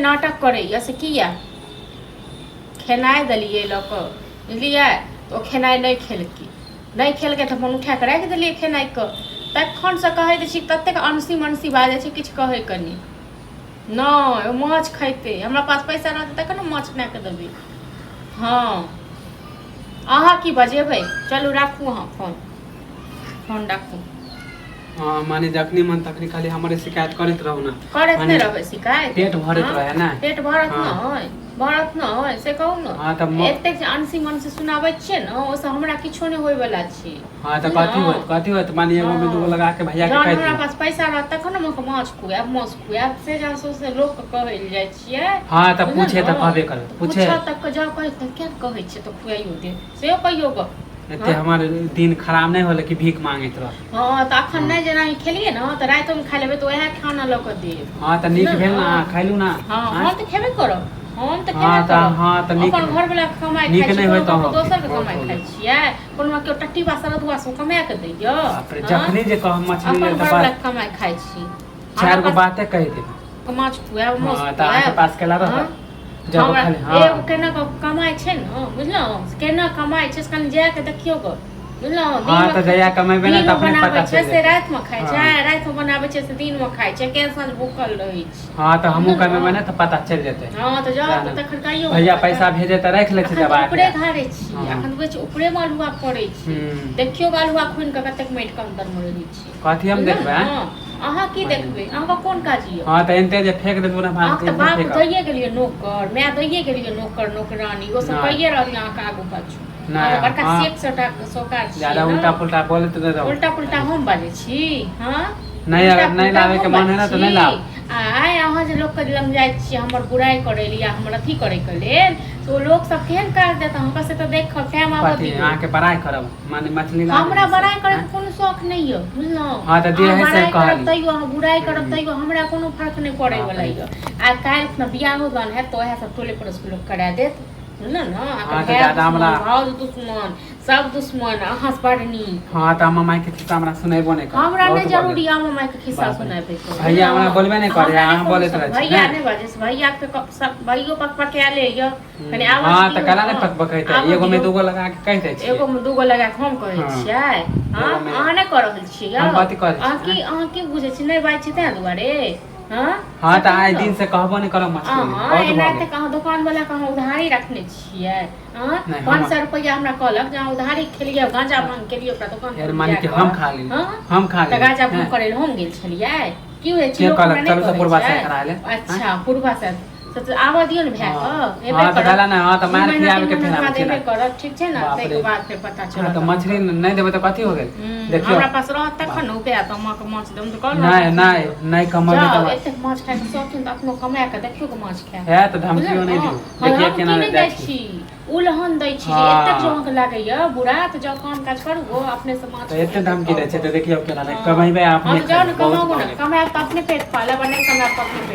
नाटक करैए से किया खेनाइ देलियै लऽ कऽ बुझलियै तऽ ओ खेनाइ नहि खेलकै नहि खेलकै तऽ अपन उठा कऽ राखि देलियै खेनाइके तखनसँ कहैत छी ततेक अनसी मनसी बाजै छै किछु कहैके नहि नहि ओ माछ खैतै हमरा पास पैसा रहतै तखन ने माछ बना कऽ देबै हँ अहाँ की बजेबै चलू राखू अहाँ फोन फोन राखू। हाँ, माने जखनी मन तखनी खाली हमरे शिकायत करैत रहू ना। करैत माने नहि रहबै शिकायत। पेट भरैत हाँ, रहे ना। पेट भरत हाँ। नहि भरत नहि से कहू ने। हाँ तऽ एतेक जे अनसी मनसी सुनाबै छियै ने ओहिसँ हमरा किछो नहि होइवला छै। हाँ तऽ कथी बुझलहुँ? होत, कथी होत? माने एगो में हाँ। दूगो लगा के भैया के जहन कहि हमरा दियौ। पास पैसा रहत तखन ने हम अहाँके माछ खुआएब माछ खुआएब से जहन सौंसे लोकके कहै लए जाइ छियै। हाँ तऽ बुझलहुँ पूछे तऽ ने? कहबे करब पूछे। पूछत तऽ जाउ कहै तऽ किया कहै छियै तऽ खुआइयो देब सेहो कहियौ गऽ। एते हमर दिन खराब नहि होले कि भीख मांगैत रह। हँ तऽ अखन नहि जेना खेलियै ने तऽ रातिमे खा लेबै तऽ उएह खाना लऽ कऽ देब। हँ तऽ नीक भेल ने, अहाँ खैलू ना। हँ हम तऽ खेबे करब, हम तऽ हँ खेबे तऽ करब। हँ तऽ नीक अपन घर वाला के कमाइ नीक खाइ छी, नहि कोनो होइत ककरो अहाँके, दोसर के बहुत कमाइ हो खाइ गेल। छियै? कोनो केओ टट्टी बा सरदुआ सब कमा कऽ दैया? बाप रे, हँ? जखनी जे कहब मछली अपन लेल तऽ घर वाला बस के कमाइ खाइ छी। चारि गो बाते कहि देब। माछ खुआएब माछ हँ तऽ अहाँके खुआएब। पास केला हँ? रहत जब हमरा खाली हँ एगो केना कऽ कमाइ छै ने बुझलहुँ, केना कमाइ छै से कनि जा कऽ देखियौ गऽ बुझलहुँ। हँ दिनमे तऽ जहिया कमेबै ने तऽ दिनमे अपने बनाबै पता छै चलि से जेतै। रातिमे खाइ छै। हँ। रातिमे बनाबै छै से दिनमे खाइ छै, केहन साँझ भूखल रहै छै। हँ तऽ हमहूँ बुझलहुँ? कमेबै ने तऽ पता चलि जेतै। हँ तऽ जाउ सएह तऽ ने। तखन कहियौ भैया पता। पैसा भेजे तऽ राखि लै छै अखन तऽ दबा ऊपरे के। घारे छी। हँ। अखन बुझै छी ऊपरेमे अल्हुआ पड़ै छै। हूँ। देखियौ गऽ अल्हुआ खुनि कऽ कतेक माटिके अन्दरमे रहै छै। कथी हम बुझलहुँ देखबै ने? आँय? अहाँ की देखबै, अहाँके कोन काज यऽ? हँ तऽ एनते जे फेंक देबै ओना भात अहाँके तऽ एनते बाप फेकब। दैये गेलियै नोकर, माय दैये गेलियै नोकर नोकरानी, ओ सब नहि। कहिये रहल यऽ अहाँके आगू पाछू। नहि, अहाँ तऽ बड़का हँ। सेठ सटा सोकार छियै ज्यादा ने। उल्टा पुल्टा बोलैत नहि रहू। उल्टा पुल्टा हम बाजै छी? हँ नहि, उल्टा अगर नहि पुल्टा लाबैके हम मन है बाजै ने तऽ नहि छी? लाउ। आइ अहाँ जे लोकके लग जाइ छियै हमर बुराइ करै लए या हमर अथी करैके लेल, तऽ ओ लोक सब केहन काज देत अहाँके से तऽ देखब, टाइम आबऽ कथी दियौ। अहाँके बड़ाइ करब माने मछली ला हमरा देबै से, बड़ाइ करैके आँय? कोनो शौख नहि यऽ बुझलहुँ। हँ तऽ जे अहाँ है से बड़ाइ करब कहली। तैयो, अहाँ बुराइ करब हूँ। तैयो हमरा कोनो फर्क नहि पड़ै बाप वला रे। यऽ। आ काल्हि खुना बियाहो दान हैत तऽ उएह सब टोले पड़ोसके लोक करा देत बुझलहुँ ने। अहाँके हँ तऽ भाय ज्यादा दुश्मन, हमरा भाउज दुश्मन, सब दुश्मन, अहाँ से बड़ नीक। हँ तऽ अम्मा माइके खिस्सा हमरा सुनेबो नहि करब। हमरा बहुत नहि बोलल। जरूरी अम्मा मायके खिस्सा बाप रे। सुनाबैके भैया हमरा बुझलहुँ। बोलबे नहि करे, हमरा नहि अहाँ कोनो बोलैत शौक। रहै छी भैया ने। नहि बाजै छै, भैयाके तऽ सब भैयो पकपकायले यऽ। कनि आवाज हँ तऽ दियौ केना ने। नहि पकपकेतै? आबऽ एगो में दियौ। दूगो लगा के कहि दै छियै। एगो मे दूगो लगा कऽ हम कहै हँ। छियै? हँ एगो मे अहाँ नहि कऽ रहल छियै यौ? हम कथी करै अहाँ छियै? की अहाँ की बुझै छियै, नहि बाजै छियै ताहि दुआरे? हँ हँ से तऽ कहू आइ ने। दिन से कहबो नहि करब मछली अहाँ बहुत भऽ एना गेल। तक अहाँ दोकान वाला के अहाँ उधारी रखने छियै? हँ नहि, हम 500 रुपैआ हमरा कहलक जे अहाँ उधारी खेलियै गांजा भांग केलियै ओकरा दोकान फेर पर माने जा कि कऽ। हम खा लेली। हँ हम खा तऽ लेली। गांजा भांग हैं? करै लए हम गेल छलियै? की होइ छै के लोक कहलक हमरा नहि चलू तऽ कहै पुरबा से छै? करा ले। अच्छा पुरबा से तऽ आबऽ दियौ ने भाय हँ। के एबे हँ तऽ करत। कहला ने, हँ तऽ 2 मारि महीना खियाबे 3 के महीना फेर के आबै बाद छै एबे ने। करत, ठीक छै ने? बाप ताहिके रे। बाद फेर पता हँ चलत तऽ मछली अहाँके। नहि देबै तऽ कथी हो गेल? देखियौ। हमरा पास रहत तखन ने उपाय तऽ हम अहाँके माछ देब, हम तऽ कहलहुँ नहि राखि नहि लिअ। नहि कमेबै जाउ तऽ एतेक माछ खायके शौकीन तऽ अपनो कमा कऽ देखियौ के माछ खायब। है तऽ बुझलहुँ धमकियो ने? नहि दियौ। हँ देखियौ हम केना की नहि जाइ दै छी। छी, उलहन दै छी जे एतेक हँ जँ अहाँके लागैया बुरा तऽ जाउ काम काज करू गो अपने से माछ तऽ एते धमकी खाउ दै छै गो। तऽ देखियौ केना नहि हँ कमेबै हँ अपने तऽ जाउ खेबै ने बहुत कमाबू भऽ ने, गेल। कमायब तऽ अपने पेट पालब आ नहि कमायब तऽ अपने पेट